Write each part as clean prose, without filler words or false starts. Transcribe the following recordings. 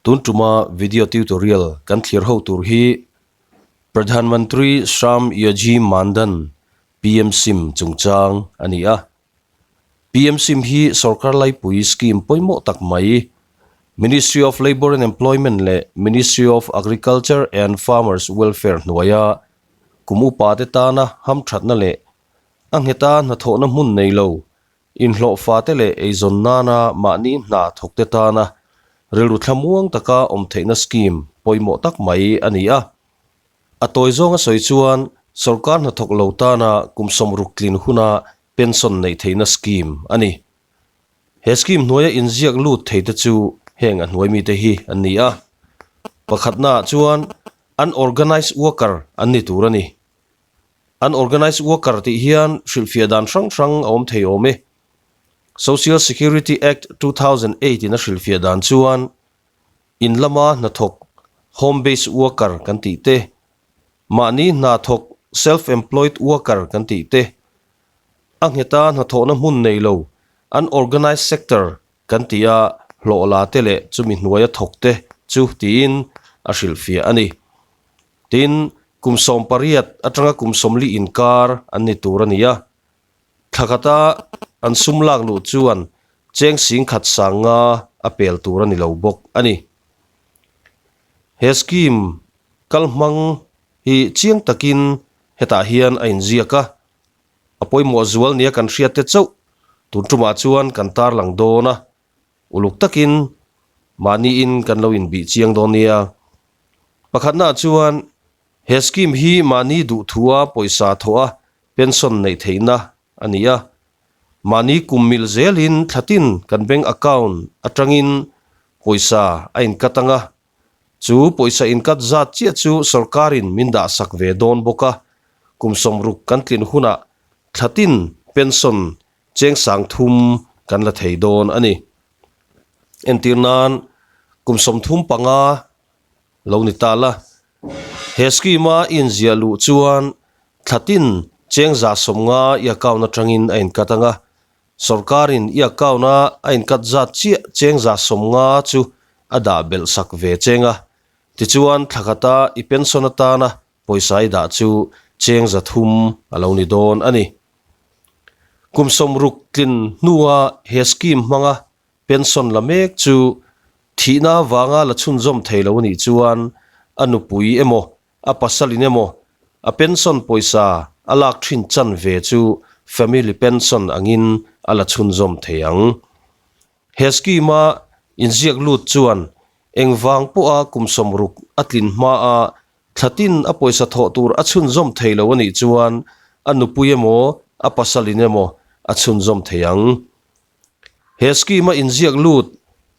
Tun tuma video tutorial kan thlir ho tur hi Pradhan Mantri Shram Yogi Maandhan, PM SIM, chungchang a ni a. PM SIM hi sorkar laipui scheme pawimawh tak mai, Ministry of Labour and Employment leh Ministry of Agriculture and Farmers Welfare hnuaia kum upa te tana hamthatna leh a ngheta hnathawhna hmun nei lo Inhlawhfa te leh eizawn nana mahni hna thawk te tana rilru thlamuang taka awm theihna scheme pawimawh tak mai a ni a. A tawi zawnga sawi chuan sorkar hnathawk lo tana kum sawmruk tlin huna pension neih theihna scheme a ni. He scheme hnuaia inziak lut thei te chu heng a hnuai mite hi an ni a. Pakhatnaah chuan unorganised worker an ni tur a ni. Unorganised worker tih hian hrilhfiah dan hrang hrang a awm thei awm e. Social Security Act 2008 in a hrilhfiah dan chuan in lama hnathawk home based worker kan tih te, mahni hna thawk self employed worker kan tih te, a ngheta hnathawhna hmun nei lo unorganised sector kan tih a hlawh la te leh chumi hnuaia thawk te chu tiin a hrilhfiah a ni. Tin, kum 18 atanga kum 40 inkar an ni tur a ni a. Thla khata an sum lak luh chuan cheng sing khat sang nga a pel tur a ni lo bawk a ni. He scheme kal hmang hi chiang takin hetah hian a inziak a, a pawimawh zual nia kan hriat te chauh tun tumah chuan kan tarlang dawn a. Uluk takin mahniin kan lo inbih chiang dawn nia. Pakhatnaah chuan he scheme hi mahni duhthua pawisa thawh a pension neih theihna a ni a. Mahni kum mil zelin thlatin kan bank account atangin pawisa a inkat ang a. Chu pawisa inkat zat chiah chu sorkarin min dahsak ve dawn bawk a. Kum 60 kan tlin hunah thlatin pension Cheng sang thum kan la thei dawn a ni. Entir nan kum 35 lo ni ta la, he scheme a i inziah luh chuan thlatin cheng 150 i account atangin a inkat ang a, sorkarin i account a a inkat zat chiah cheng 150 chu a dah belh sak ve cheng a, tichuan thla khata i pension atana Pawisa i dah chu cheng 300 a lo ni dawn a ni. Kum 60 tlin hnua he scheme hmanga pension la mek chu thihna avanga la chhunzawm thei lo a nih chuan a nupui emaw a pasalin emaw a pension pawisa a lak thin chan ve chu family pension angin a la chhunzawm thei ang. He scheme-a inziak lut chuan engvang pawha kum 60 a tlin hmaa Thlatin a pawisa thawh tur a chhunzawm thei lo a nih chuan a nupui emaw a pasalin emaw a chhunzawm thei ang. He scheme a inziak lut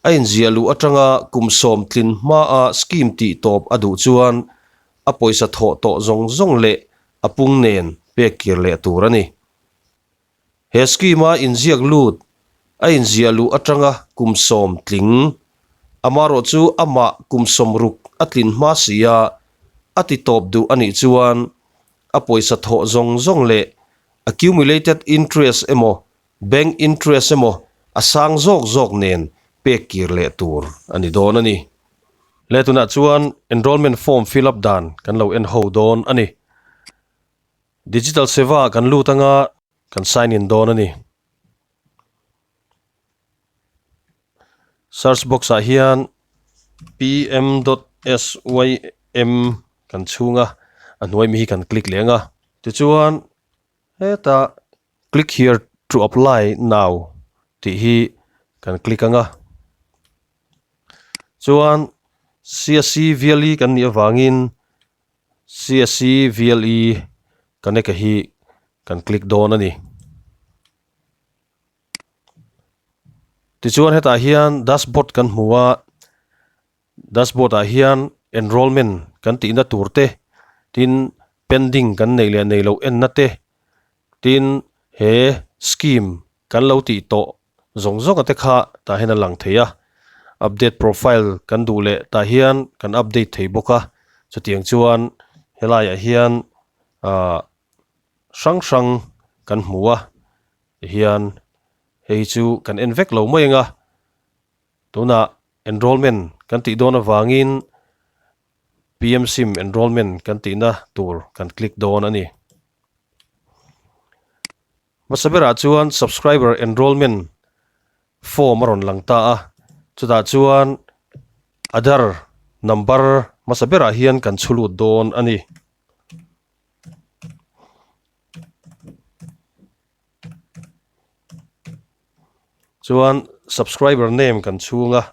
a inziah luh atanga kum 10 tlin hmaa scheme tih tawp a duh chuan a pawisa thawh tawh zawng zawng leh a pung nen pek kir leh tur a ni. He scheme-a inziak lut a inziah luh atanga kum 10 tling, amarawh chu amah kum 60 a tlin hma si a, a ti tawp duh a nih chuan a pawisa thawh zawng zawng leh accumulated interest emaw bank interest emaw a sang zawk zawk nen pek kir leh tur a ni dawn a ni. Le tunah chuan enrollment form fill up dan kan lo en ho dawn a ni. Digital Seva kan lut anga kan sign in dawn a ni. Search box ah hian pm dot sym kan chhung a, a hnuai mi hi kan click leh ang a. Tichuan hetah click here to apply now tih hi kan click ang a. Chuan CSC VLE kan nih avangin CSC VLE Connect a hi kan click dawn a ni. Tichuan hetah hian dashboard kan hmu a, dashboard ah hian enrollment kan tihna tur te, tin pending kan neih leh neih loh enna te, tin he scheme kan lo tih tawh zawng zawng a te kha tah hian a lang thei a, update profile kan duh leh tah hian kan update thei bawk a, chutiang chuan helaiah hian ahh hrang hrang kan hmu a tihian hei chu kan en vek lo mai ang a tunah. Enrollment kan tih dawn avangin PM sim Enrollment kan tihna tur kan click dawn a ni. Hmasa berah chuan Subscriber Enrollment form a rawn lang ta a, chutah chuan Aadhaar number hmasa berah hian kan chhu lut dawn a ni. Chuan subscriber name kan chhung a.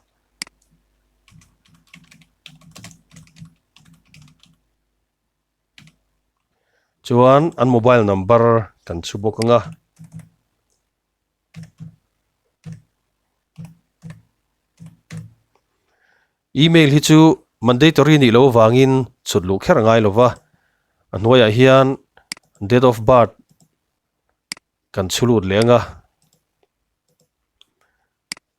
Chuan an mobile number kan chhu bawk ang a. Email hi chu mandatory nih loh avangin chhut luh kher a ngai lo va, a hnuaiah hian date of birth kan chhu lut leh ang a.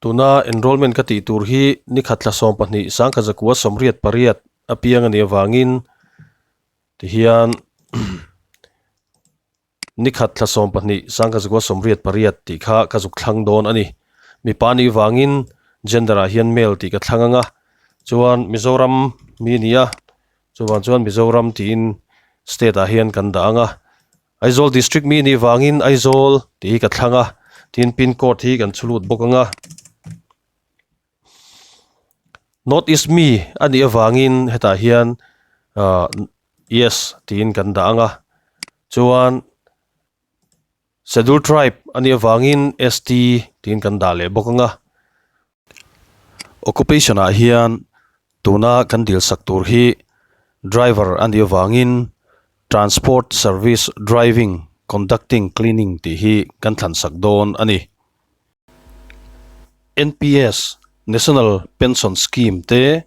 Tuna enrollment ka tih tur hi ni khat thla 12 1988 apiang a nih avangin tihian Ni khat thla 12 1988 tih kha ka zuk thlang dawn a ni. Mipa nih vangin gender ah hian male tih ka thlang ang a, chuan Mizoram mi ni a, chuvang chuan Mizoram tiin state ah hian kan dah ang a. Aizawl district mi nih vangin Aizawl tih hi ka thlang a, tin pin code hi kan chhu lut bawk ang a. North East mi a nih avangin hetah hian ahh yes tiin kan dah ang a chuan schedule tribe a nih avangin ST tiin kan dah leh bawk ang a occupation ah hian tuna kan dil sak tur hi driver a nih avangin transport service driving conducting cleaning tih hi kan thlan sak dawn a ni. NPS, National Pension Scheme, te,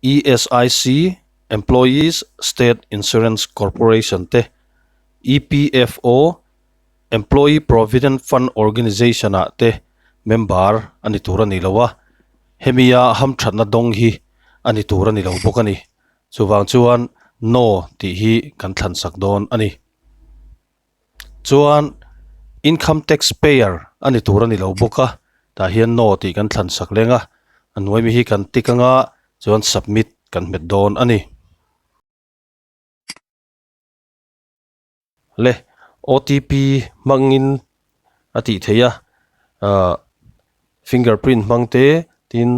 ESIC, Employees State Insurance Corporation, te, EPFO, Employee Provident Fund Organization, ah te member a ni tur a ni lo a, hemia hamthatna dawng hi a ni tur a ni lo bawk a ni. Chuvang chuan No tih hi kan thlansak dawn a ni. Chuan income tax payer a ni tur a ni lo bawk a tah hian no tih kan thlan sak leng a a hnuai mi hi kan tick anga chuan submit kan hmet dawn a ni. Le OTP hmangin a tih theih a ah finger print hmang te tin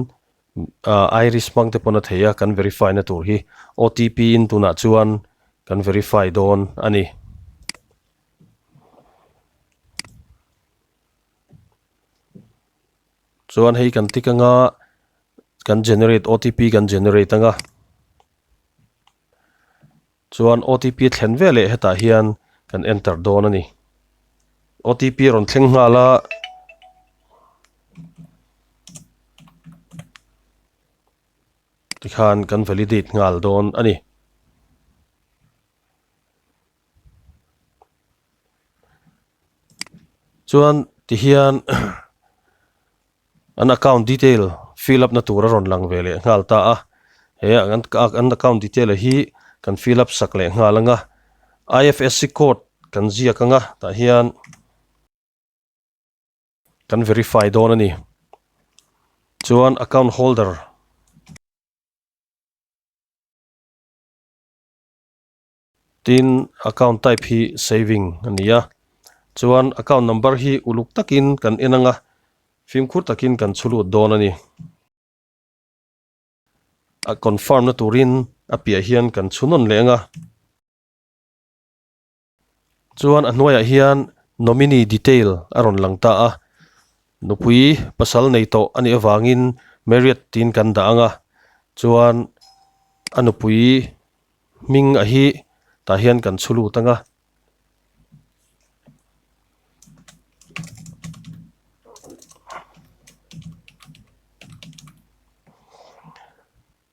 ah iris hmang te pawn a theih a kan verify na tur hi OTP in tunah chuan kan verify dawn a ni. Chuan hei kan tick anga kan generate OTP kan generate anga Chuan OTP a thlen veleh hetah hian kan enter dawn a ni. OTP a rawn thleng nghal a. Tikhan kan validate nghal dawn a ni. Chuan tihian An account detail fill up na tur a rawn lang ve leh nghal ta a, he an account detail a hi kan fill up sak leh nghal ang a, IFSC code kan ziak ang a tah hian kan verify dawn a ni, chuan account holder. Tin, account type hi saving a ni a, chuan account number hi uluk takin kan en ang a, fimkhur takin kan chhu lut dawn a ni. A confirm na turin a piah hian kan chhu nawn leh ang a. Chuan a hnuaiah hian nominee detail a rawn lang ta a, nupui pasal nei tawh a nih avangin married tiin kan dah ang a, chuan a nupui hming a hi tah hian kan chhu lut ang a.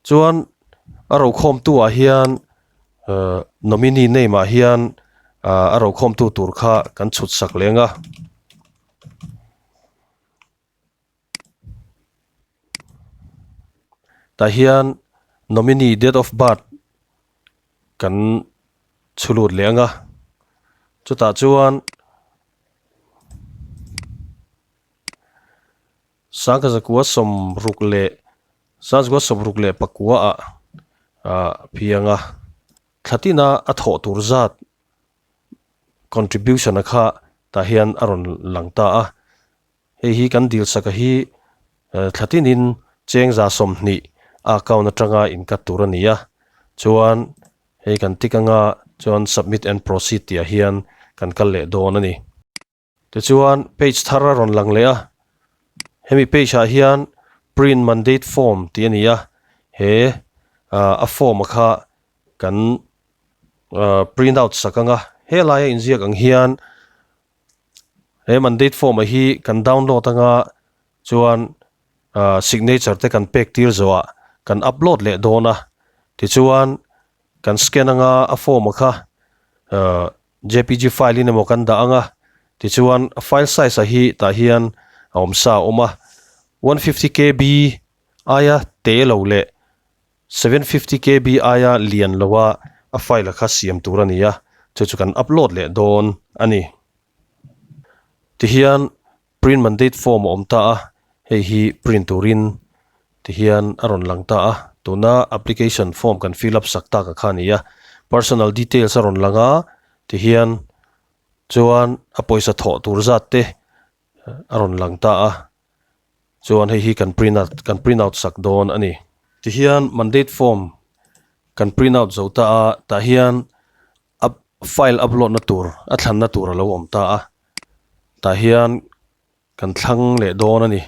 Chuan a rokhawmtu ah hian ehh nominee name ah hian ah a rokhawmtu tur kha kan chhut sak leng a. Tah hian nominee date of birth kan chhu lut leh ang a chutah chuan. Sasgua 69 ah a piang a, thlatina a thawh tur zat contribution a kha tah hian a rawn lang ta a. Hei hi kan dil saka hi thlatinin cheng 120 a account atanga incut tur a ni a, chuan hei kan tick anga chuan submit and proceed tih ah hian kan kal leh dawn a ni. Tichuan page thar a rawn lang leh a, hemi page ah hian print mandate form tih a ni a, he a form a kha kan print out sak ang a, helaia inziak ang hian he mandate form a hi kan download anga chuan signature te kan pek tir zawh ah kan upload leh dawn a, tichuan kan scan anga a form a kha Jpg file in emaw kan dah ang a, tichuan a file size a hi tah hian a awm sa a awm a, 150 KB aia te lo leh 750 KB aia lian lo a a file a kha siam tur a ni a, chu chu kan upload leh dawn a ni. Tihian Print mandate form a awm ta a, hei hi print turin tihian a rawn lang ta a, tuna application form kan fill up sak tak a kha a ni a, personal details a rawn lang a, tihian chuan a pawisa thawh tur zat te a rawn lang ta a, chuan hei hi kan print out kan print out sak dawn a ni. Tihian mandate form kan print out zo ta a, tah hian a file upload na tur a thlan na tur a lo awm ta a tah hian kan thlang leh dawn a ni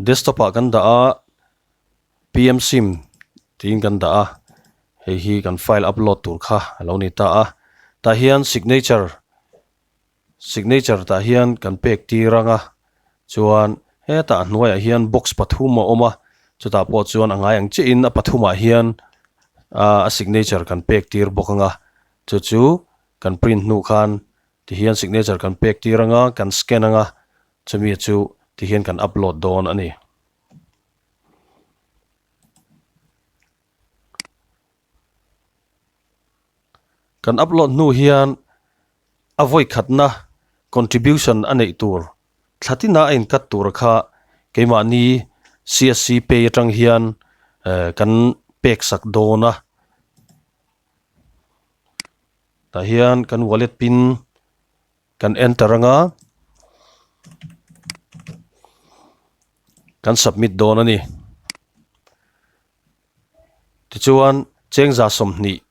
desktop ah kan dah a pm sim tiin kan dah a hei hi kan file upload tur kha a lo ni ta a tah hian signature Signature tah hian kan pek tir ang a, chuan hetah a hnuaiah hian box pathum a awm a, chutah pawh chuan a ngai ang chiahin a pathumah hian a signature kan pek tir bawk ang a, chu chu kan print hnu khan tihian signature kan pek tir ang a, kan scan ang a, chumi chu tihian kan upload dawn a ni. Kan upload hnu hian a vawi khatna contribution a neih tur thla tina a incut tur kha keimahni CSC pay atang hian eh kan pek sak dawn a. Tah hian kan wallet pin kan enter anga kan submit dawn a ni. Tichuan cheng 120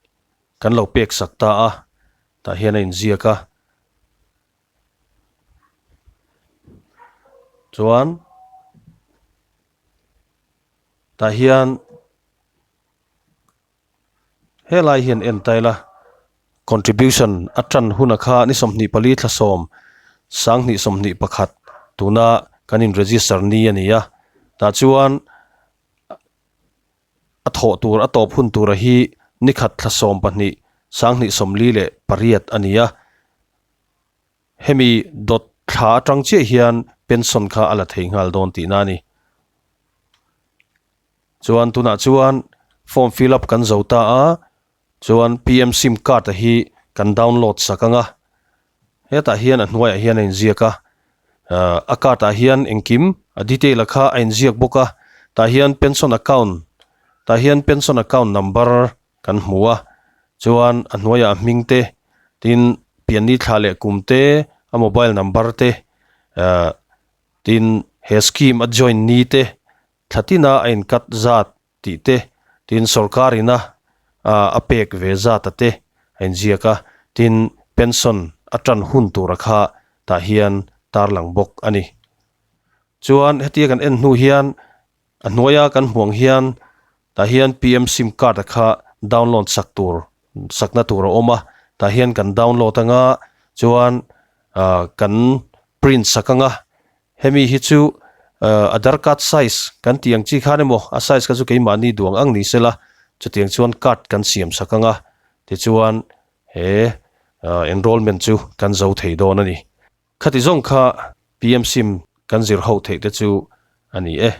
kan lo pek sak ta a, tah hian a inziak a. Chuan tah hian helai hian en ta ila contribution a tan hun a kha ni 24 thla 10 2021 tuna kan in register ni a ni a tah chuan A thawh tur a tawp hun tura hi nikhat thla 12 2048 a ni a. Hemi dawt thla atang chiah hian pension kha a la thei nghal dawn tihna a ni. Chuan tunah chuan form fill up kan zo ta a, Chuan PM sim card a hi kan download sak ang a, hetah hian a hnuaiah hian a inziak a, ahh a card ah hian engkim a detail a kha a inziak bawk a, tah hian pension account tah hian pension account number kan hmu a, chuan a hnuaiah a hming te tin pianni thla leh kum te a mobile number te ahh tin he scheme a join ni te thla tina a in cut zat tih te, tin sorkar ina a pek ve zat a te a inziak a, tin pension a tan hun tura kha tah hian tarlang bawk a ni. Chuan hetia kan en hnu hian a hnuaia kan hmuh ang hian tah hian PM sim card a kha download sak tur sakna tur a awm a, tah hian kan download anga chuan kan print sak anga Hemi hi chu Aadhar card size kan tih ang chi khan emaw a size kha chu keimahni duang ang ni sela chutiang chuan card kan siam sak ang a tichuan he enrollment chu kan zo thei dawn a ni. Khati zawng kha PM sim kan zir ho theih te chu a ni e.